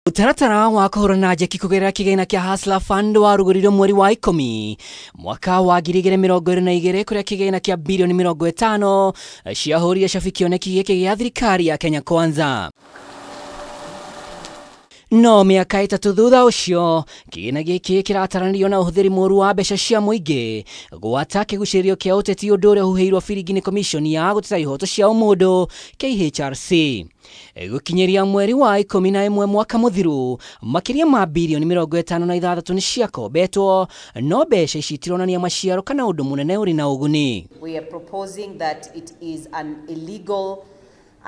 Mũtaratara wa kũhũrana njeki kũgerera kĩgĩna kĩa Hustler Fund warugũririo mweri wa 10 mwaka wa 2022, kũrĩa kĩgĩna kĩa birioni 50 ciahũrire cabi kĩoneki gĩkĩ gĩa thirikari ya Kenya Kwanza. No mĩaka 3 thutha ũcio, kĩgĩna gĩkĩ kĩrataranĩrio na ũhũthĩri mũru wa mbeca cia mũingĩ, gwata kĩgucĩrĩrio kĩa ũteti, ũndũ ũrĩa ũhuhĩirwo biringi nĩ komishoni ya gũteta ihoto cia ũmũndũ KHRC. Gũkinyĩria mweri wa 11 mwaka mũthiru, makĩria ma birioni 56 nĩ ciakombetwo, no mbeca ici itironania maciaro kana ũndũ mũnene ũrĩ na ũguni. We are proposing that it is an illegal,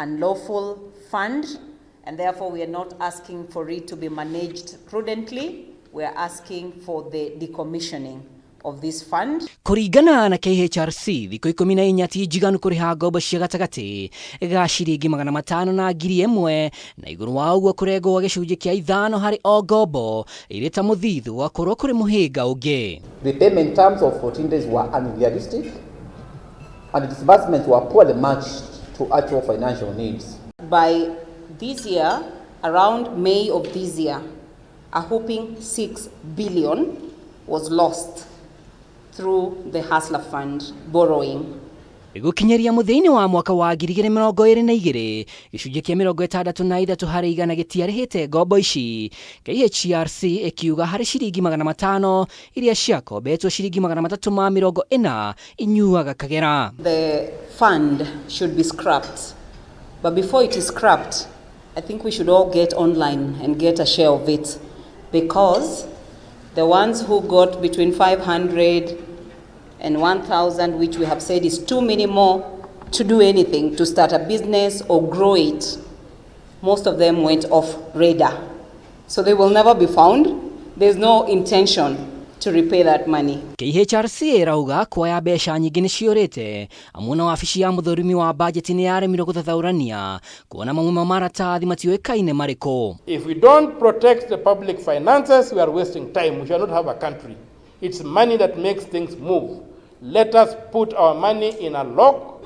unlawful fund, and therefore we are not asking for it to be managed prudently. We are asking for the decommissioning of this fund. Kũringana na KHRC, thikũ 14 ti njiganu kũrĩha ngombo cia gatagatĩ ga ciringi 500 na 1,000, na igũrũ wa ũguo kũrengwo gĩcunjĩ kĩa 5 harĩ o ngombo irĩ ta mũthithũ gũgakorwo kũrĩ mũhĩnga ũngĩ. Repayment terms of 14 days were unrealistic and disbursements were poorly matched to actual financial needs. By this year, around May of this year, a whopping 6 billion was lost through the Hustler Fund borrowing. Gũkinyĩria mũthia-inĩ wa mwaka wa 2022, gĩcunjĩ kĩa 63 harĩ igana gĩtiarĩhĩte ngombo ici. KHRC ĩkiuga harĩ ciringi 500 iria ciakombetwo, ciringi 340 inyuaga kagera. The fund should be scrapped. But before it is scrapped, I think we should all get online and get a share of it, because the ones who got between 500 and 1,000, which we have said is too minimal to do anything, to start a business or grow it, most of them went off radar. So they will never be found. There's no intention to repay that money. KHRC ĩrauga kuoya mbeca nyingĩ nĩ ciũrĩte, amu na wabici ya mũthũrimi wa bajeti nĩ yaremirwo gũthathaũrania kuona mamwe ma maratathi matiũĩkaine marĩkũ. If we don't protect the public finances, we are wasting time. We shall not have a country. It's money that makes things move. Let us put our money in a lock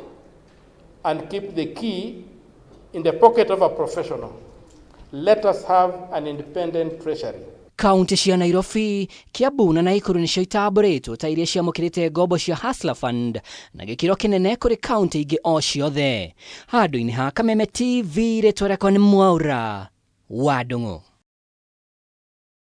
and keep the key in the pocket of a professional. Let us have an independent treasury. Kaunti cia Nairobi, Kiambu na Naikuru nĩcio itambũrĩtwo ta iria ciamũkĩrĩte ngombo cia Hustler Fund na gĩkĩro kĩnene kũrĩ kaunti ingĩ o ciothe. Handũ-inĩ ha Kameme TV, rĩtwa rĩakwa nĩ Mwaura wa Ndung'u.